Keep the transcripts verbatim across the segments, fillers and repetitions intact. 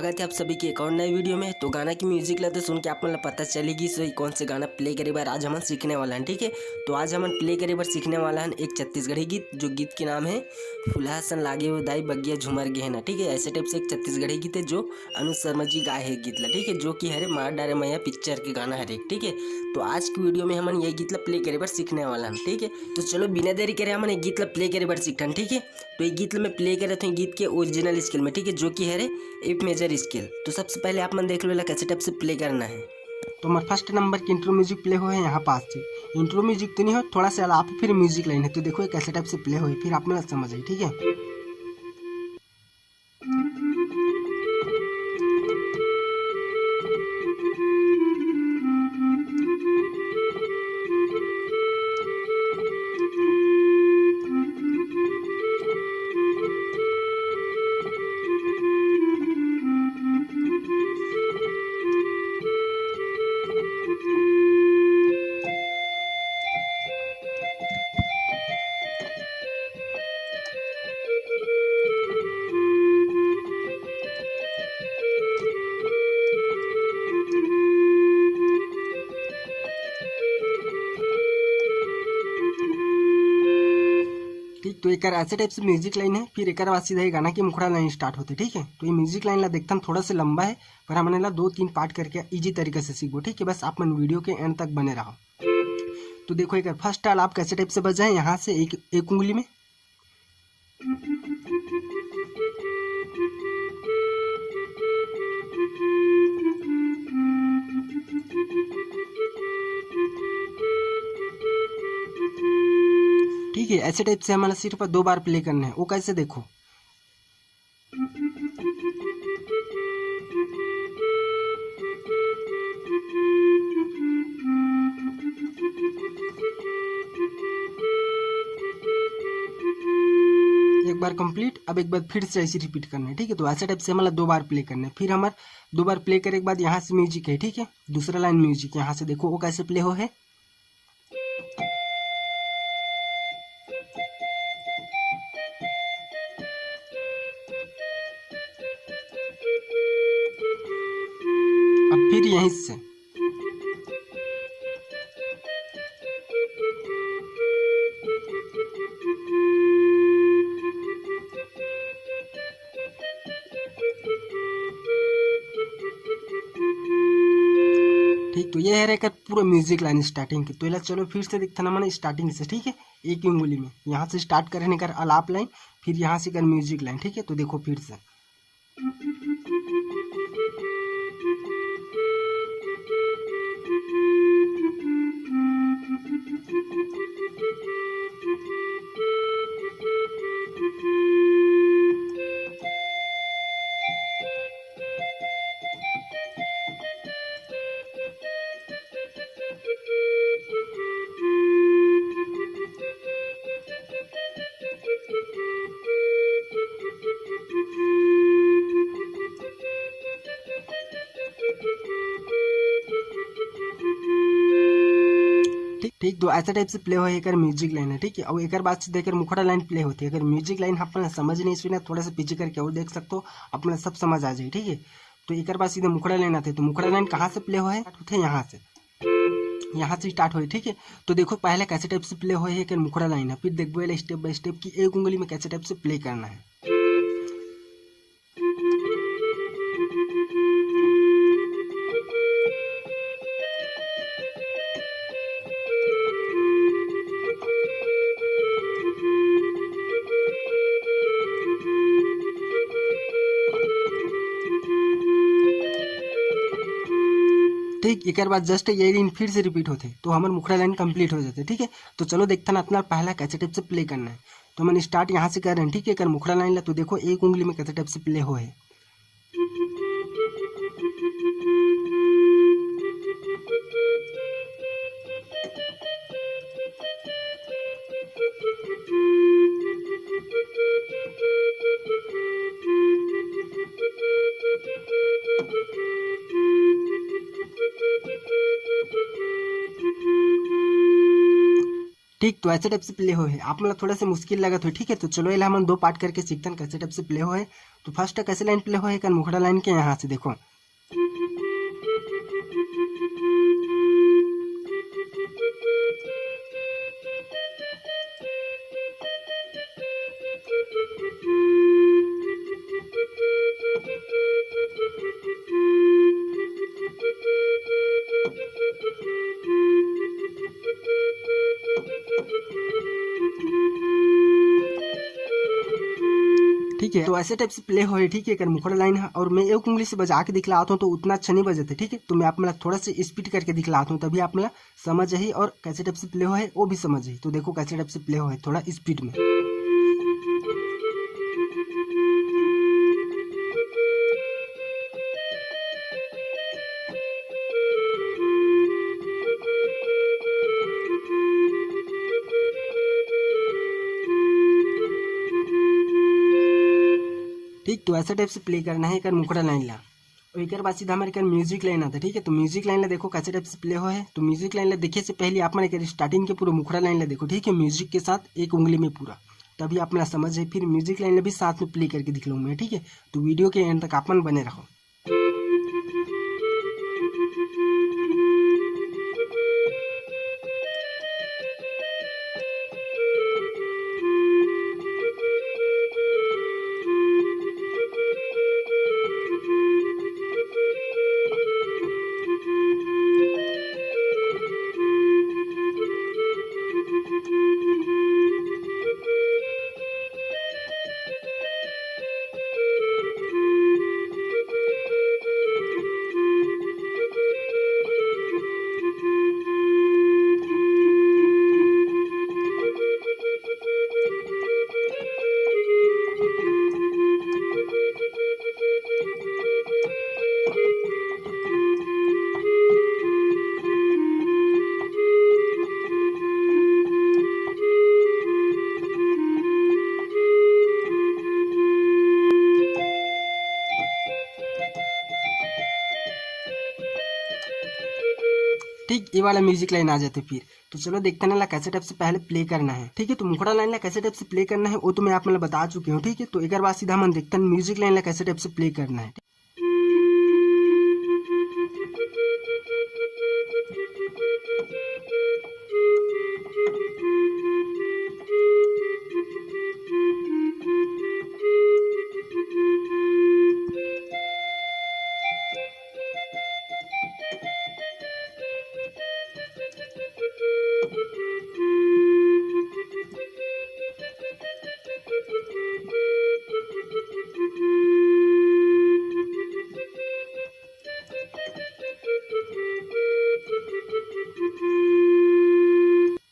स्वागत है आप सभी के एक और नए वीडियो में। तो गाना की म्यूजिक ला तो सुन के आप मन ला पता चलेगी सो कौन से गाना प्ले करे बर आज हमन सीखने वाला हन, ठीक है। तो आज हमन प्ले करे बर सीखने वाला हन एक छत्तीसगढ़ी गीत, जो गीत के नाम है फुलहा सन लागे ओ दाई बगिया झूमर गहना, ठीक है। ऐसे टाइप से एक छत्तीसगढ़ी गीत है जो अनुज शर्मा जी गाए है गीत ला, ठीक है, जो कि हरे मार डारे मैया पिक्चर के गाना हरे, ठीक है। तो आज की वीडियो में हमन ये गीत ला प्ले करे बर सीखने वाला हन, ठीक है। तो चलो बिना देरी करे हमन ये गीत ला प्ले करे बर सीखथन, ठीक है। तो ये गीत ला मैं प्ले करत हूँ गीत के ओरिजिनल स्केल में, ठीक है, जो कि हरे एफ मेजर स्केल। तो सबसे पहले आप मन देख लो ला कैसे टाइप से प्ले करना है। तो हमर फर्स्ट नंबर के इंट्रो म्यूजिक प्ले होए है यहाँ पास से। इंट्रो म्यूजिक तो नहीं हो, थोड़ा सा अलाप फिर म्यूजिक लाइन है। तो देखो ये कैसे टाइप से प्ले होए, फिर आप मन समझ आई, ठीक है। ठीक, तो एकर ऐसे टाइप से म्यूजिक लाइन है, फिर एकर बाद सीधा ये गाना के मुखड़ा लाइन स्टार्ट होते, ठीक है। तो ये म्यूजिक लाइन ला देखथन थोड़ा सा लंबा है, पर हमन ला दो तीन पार्ट करके इजी तरीका से सीखबो, ठीक है। बस आप मन वीडियो के एंड तक बने रहो। तो देखो एकर फर्स्ट आलाप कैसे टाइप से बजा है, यहाँ से एक, एक उंगली में। ठीक है, ऐसे टाइप से हमन ला सिर्फ दो बार प्ले करना है। वो कैसे, देखो। एक बार कंप्लीट, अब एक बार फिर से ऐसे रिपीट करना है, ठीक है। तो ऐसे टाइप से हमन ला दो बार प्ले करना है। फिर हमर दो बार प्ले करे के बाद यहाँ से म्यूजिक है, ठीक है, दूसरा लाइन म्यूजिक, यहाँ से देखो वो कैसे प्ले हो है। अब फिर यहीं से। ठीक, तो ये है एकर पूरा म्यूजिक लाइन स्टार्टिंग के। तो एला चलो फिर से देखथन हमन स्टार्टिंग से, ठीक है, एक ही उंगली में। यहाँ से स्टार्ट करे एकर अलाप लाइन, फिर यहाँ से एकर म्यूजिक लाइन, ठीक है। तो देखो फिर से। ठीक, ठीक, तो ऐसा टाइप से प्ले होए एकर म्यूजिक लाइन है, ठीक है। और एकर बाद से देकर मुखड़ा लाइन प्ले होती है। अगर म्यूजिक लाइन आप मन समझ नहीं सुना, थोड़ा सा पीछे करके और देख सकते हो, आप मन सब समझ आ जाए, ठीक है। तो एकर बाद सीधे मुखड़ा लाइन आते, तो मुखड़ा लाइन कहाँ से प्ले होए? होते यहाँ से, यहाँ से स्टार्ट होए, ठीक है। तो देखो पहले कैसे टाइप से प्ले होए है एकर मुखड़ा लाइन है, फिर देखबो एला स्टेप बाय स्टेप कि एक उंगली में कैसे टाइप से प्ले करना है। ठीक, एकर बाद जस्ट ये लाइन फिर से रिपीट होते, तो हमर मुखड़ा लाइन कंप्लीट हो जाते, ठीक है। तो चलो देखथन अतना पहला कैसे टाइप से प्ले करना है। तो हमन स्टार्ट यहाँ से कर रहे हैं, ठीक है। एकर मुखड़ा लाइन ला तो देखो एक उंगली में कैसे टाइप से प्ले होए है। ठीक, तो ऐसे टाइप से प्ले होए हे। आप मन ला थोड़ा से मुश्किल लगत होही, ठीक है। तो चलो, एला हमन दो पार्ट करके सीखथन, कैसे टाइप से प्ले होए हे। तो फर्स्ट कैसे लाइन प्ले होए हे, एकर मुखड़ा लाइन के यहाँ से देखो। ठीक है, तो ऐसे टाइप से प्ले होए, ठीक है, एकर मुखड़ा लाइन है। और मैं एक उंगली से बजा के दिखलात हूँ, तो उतना अच्छा नहीं बजते, ठीक है। तो मैं आप मन ला थोड़ा सा स्पीड करके दिखलात हूँ, तभी आप मन ला समझ आही और कैसे टाइप से प्ले होए, वो भी समझ आही। तो देखो, कैसे टाइप से प्ले होए, थोड़ा स्पीड में। ठीक, तो ऐसा टाइप से प्ले करना है एकर मुखड़ा लाइन ला। और एकर बाद सीधा हमारे एकर म्यूजिक लाइन आता है, ठीक है। तो म्यूजिक लाइन ला देखो, कैसे टाइप से प्ले हो है। तो म्यूजिक लाइन ला देखे से पहले आप मन एकर स्टार्टिंग के पूरा मुखड़ा लाइन ला देखो, ठीक है, म्यूजिक के साथ एक उंगली में पूरा, तभी आप मन ला समझ है। फिर म्यूजिक लाइन ला भी साथ में प्ले करके दिखलाऊँ मैं, ठीक है। तो वीडियो के एंड तक आप मन बने रहो। ठीक, ये वाला म्यूजिक लाइन आ जाते फिर। तो चलो देखते हैं ना, कैसे टाइप से पहले प्ले करना है, ठीक है। तो मुखड़ा लाइन ला कैसे टाइप से प्ले करना है, वो तो मैं आप मन ला बता चुके हूँ, ठीक है। तो एक बार सीधा हम देखते हैं म्यूजिक लाइन ला कैसे टाइप से प्ले करना है।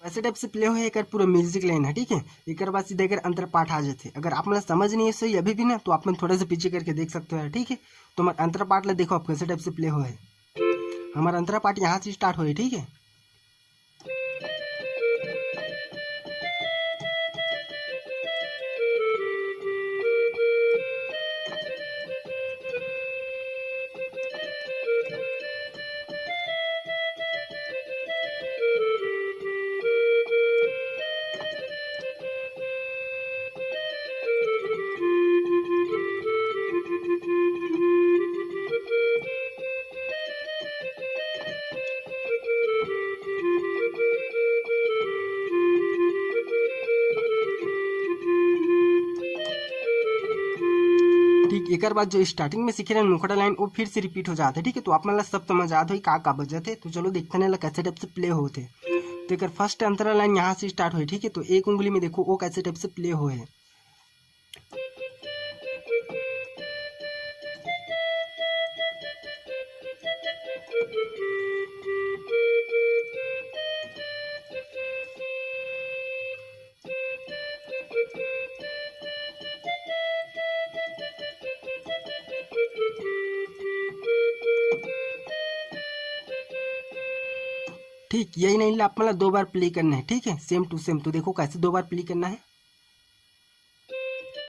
ऐसे टाइप से प्ले होए एकर पूरा म्यूजिक लाइन है, ठीक है। एकर बाद सीधा एकर अंतर पाठ आ जाथे। अगर आप मन ला समझ नहीं है सही अभी भी ना, तो आप मन थोड़ा सा पीछे करके देख सकते हो, ठीक है। तो हमार अंतर पाठ ला देखो आप कैसे टाइप से प्ले होए। हमार अंतर पाठ यहाँ से स्टार्ट होए, ठीक है। ठीक, एकर बाद जो स्टार्टिंग में सीखे रहन मुखड़ा लाइन, वो फिर से रिपीट हो जात हे, ठीक है। तो आप मन ला सब समझ आत होही का का बजत हे। तो चलो देखते हैं ना कैसे टाइप से प्ले होत हे। तो एकर फर्स्ट अंतरा लाइन यहाँ से स्टार्ट होए, ठीक है। तो एक उंगली में देखो वो कैसे टाइप से प्ले होए हे। ठीक, यही लाइन ला आप मन ला दो बार प्ले करना है, ठीक है, सेम टू सेम। तो देखो कैसे दो बार प्ले करना है।